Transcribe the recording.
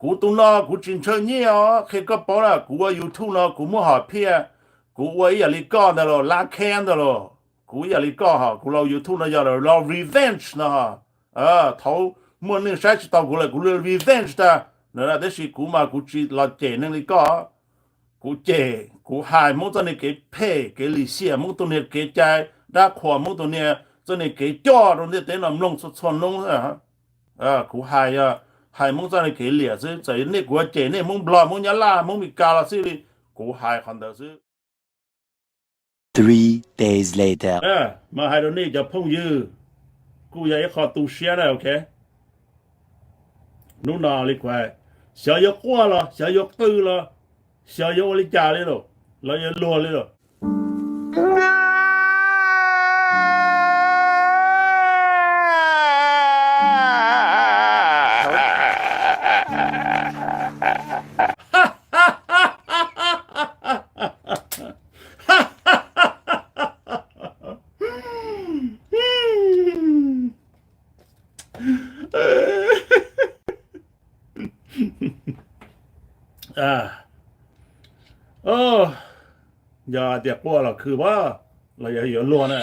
Kuv tus no kuv tsis ntshaw nyiaj os, qhia koj paub na, kuv ua YouTube no kuv muab hom phiaj, kuv ua ib yam li koj ntag los, lab kheb ntag los, kuv ib yam li koj hos, kuv los YouTube no yog los revenge no. Thaum muaj neeg saib tsis taus kuv lawm kuv revenge tag na, tab sis kuv mas kuv tsis los cem neeg li koj. Kuv cem, kuv hais Hmoob txoj niag kev phem kev lim xiam, Hmoob tus niag kev cai dab qhuas, Hmoob tus niag txoj niag kev coj rau ntiaj teb no mloog txhua txhua hnub. Kuv hais, hais Hmoob txoj niag kev liam xwb, txawm nej kuv cem nej Hmoob Nplog, Hmoob Nyab Laj, Hmoob Meskas los xij li, kuv hais qhov ntawd xwb. Three days later. Mas hais rau nej cov phooj ywg, kuj yog ib qho tu siab na, ok. Hnub no li kuv hais, xyov yuav quaj los xyov yuav qw los xyov yuav ua li cas li los, los yuav luag li los. Yog tias quaj los khwv pab los yog yuav luag na.